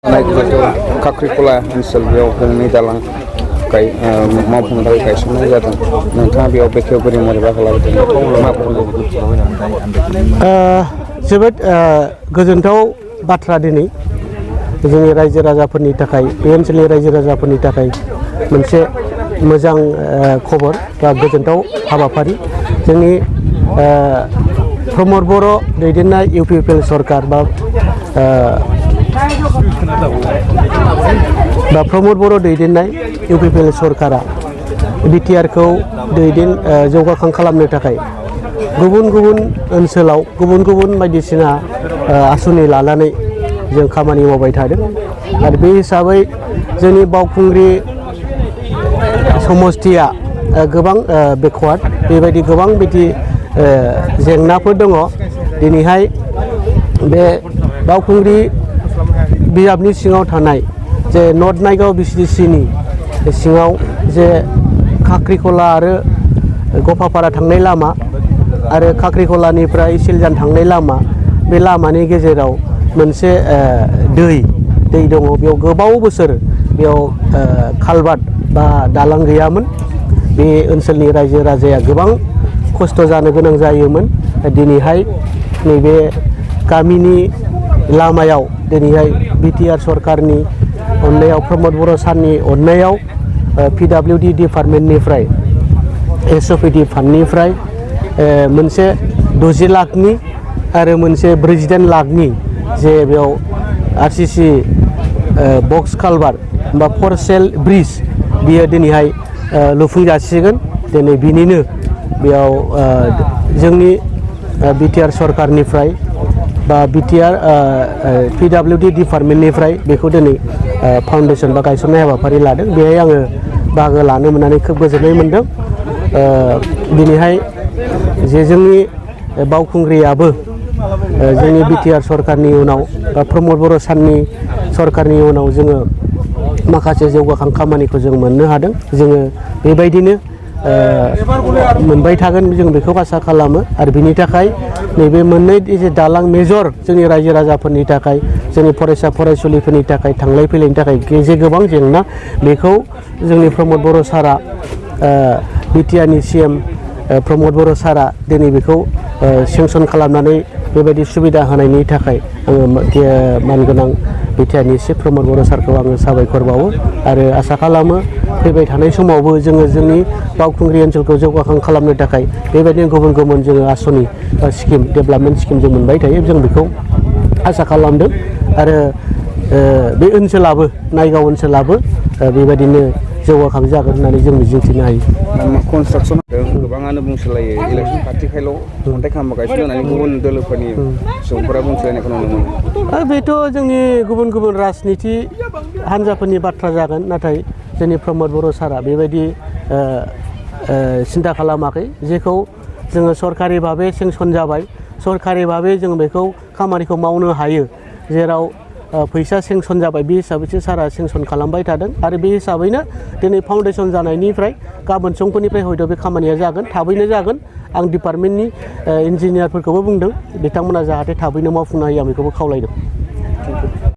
खाख्रिखला ओनसोल बेयाव गंनै दालां मावफुंनो थाखाय गायसननाय जादों। नोंथाङा बेयाव बेखेवगिरि महरै बाहागो लादों। जोबोद गोजोनथाव बाथ्रा दिनै जोंनि रायजो राजाफोरनि थाखाय बे ओनसोलनि रायजो राजाफोरनि थाखाय मोनसे मोजां खबर बा गोजोनथाव हाबाफारि। जोंनि प्रमद बर' दैदेननाय इउपिपिएल सरकार बा प्रमद बर' दैदेननाय इउपिपिएल सरकारा बिटिआरखौ जौगाखां खालामनो थाखाय गुबुन गुबुन ओनसोलाव गुबुन गुबुन बायदिसिना आसुनि लानानै जों खामानि मावबाय थादों आरो बे हिसाबै जोंनि बावखुंग्रि समस्थिया गोबां बेकवार्ड बेबायदि गोबां बिदि जेंनाफोर दङ। दिनैहाय बे बावखुंग्रि बिजाबनि सिङाव थानाय जे नर्थ नायगाव बिसिडिसिनि सिङाव जे खाख्रिखला आरो गफापारा थांनाय लामा आरो खाख्रिखलानिफ्राय सिलजान थांनाय लामा बे लामानि गेजेराव मोनसे दै दङ। बेयाव गोबाव बोसोर बेयाव खालभार्ट बा दालां गैयामोन। बे ओनसोलनि रायजो राजाया गोबां खस्थ' जानो गोनां जायोमोन। दिनैहाय नैबे गामिनि लामायाव दिनैहाय बिटिआर सरकारनि अननायाव प्रमद बर' सारनि अननायाव पिडब्लिउडि डिपार्टमेन्टनिफ्राय एसअपिडि फान्डनिफ्राय मोनसे 60 लाखनि आरो मोनसे 48 लाखनि जे बेयाव आरसिसि बक्स कालभार्ट बा फरसेल ब्रिज बियो दिनैहाय लुफुंजासिगोन। दिनै बिनिनो बेयाव जोंनि बिटिआर सरकारनिफ्राय बा बिटिआर पिडब्लिउडि डिपार्टमेन्टनिफ्राय बेखौ दिनै फाउन्डेसन बा गायसननाय हाबाफारि लादों। बेहाय आङो बाहागो लानो मोननानै खोब गोजोननाय मोनदों। दिनैहाय जे जोंनि बावखुंग्रियाबो जोंनि बिटिआर सरकारनि उनाव बा प्रमद बर' सारनि सरकारनि उनाव जोङो माखासे जौगाखां खामानिखौ जों मोननो हादों। जोङो बेबायदिनो मोनबाय थागोन जों बेखौ आसा खालामो आरो बिनि थाखाय नैबे मोननै जे दालां मेजर जोंनि रायजो राजाफोरनि थाखाय जोंनि फरायसा फरायसुलिफोरनि थाखाय थांलाय फैलायनि थाखाय जे गोबां जेंना बेखौ जोंनि प्रमद बर' सारा बिटिआरनि सिएम प्रमद बर' सारा दिनै बेखौ सेंसन खालामनानै बेबायदि सुबिदा होनायनि थाखाय आङो मानगोनां बिटिआरनि चिफ प्रमद बर' सारखौ आङो साबायखर बावो आरो आसा खालामो फैबाय थानाय समावबो जोङो जोंनि बावखुंग्रि ओनसोलखौ जौगाखां खालामनो थाखाय बेबायदिनो गुबुन गुबुन जोङो आसनि बा स्किम डेभेलपमेन्ट स्किम जों मोनबाय थायो। जों बेखौ आसा खालामदों आरो बे ओनसोलाबो नायगाव ओनसोलाबो बेबायदिनो जौगाखां जागोन होननानै जों मिजिंथिनो हायो। कनस्ट्राक्सन गोबाङानो बुंसोलायो इलेक्सन खाथिखायल' अन्थाइ खाम्फा गायसननो होननानै गुबुन दोलोफोरनि सुबुंफोरा बुंसोलायनायखौ नुनो मोनो। बेथ' जोंनि गुबुन गुबुन राजनिथि हान्जाफोरनि बाथ्रा जागोन। नाथाय जोंनि प्रमद बर' सारा बेबायदि सिन्था खालामाखै। जेखौ जोङो सरकारि भाबै सेंसन जाबाय सरकारि भाबै जों बेखौ खामानिखौ मावनो हायो। जेराव फैसा सेंसन जाबाय बे हिसाबैसो सारा सेंसन खालामबाय थादों आरो बे हिसाबैनो दिनै फाउन्डेसन जानायनिफ्राय गाबोन समफोरनिफ्राय हयथ' बे खामानिया जागोन थाबैनो जागोन। आं डिपार्टमेन्टनि इन्जिनियारफोरखौबो बुंदों बिथांमोना जाहाथे थाबैनो मावफुंनो हायो आं बेखौबो खावलायदों।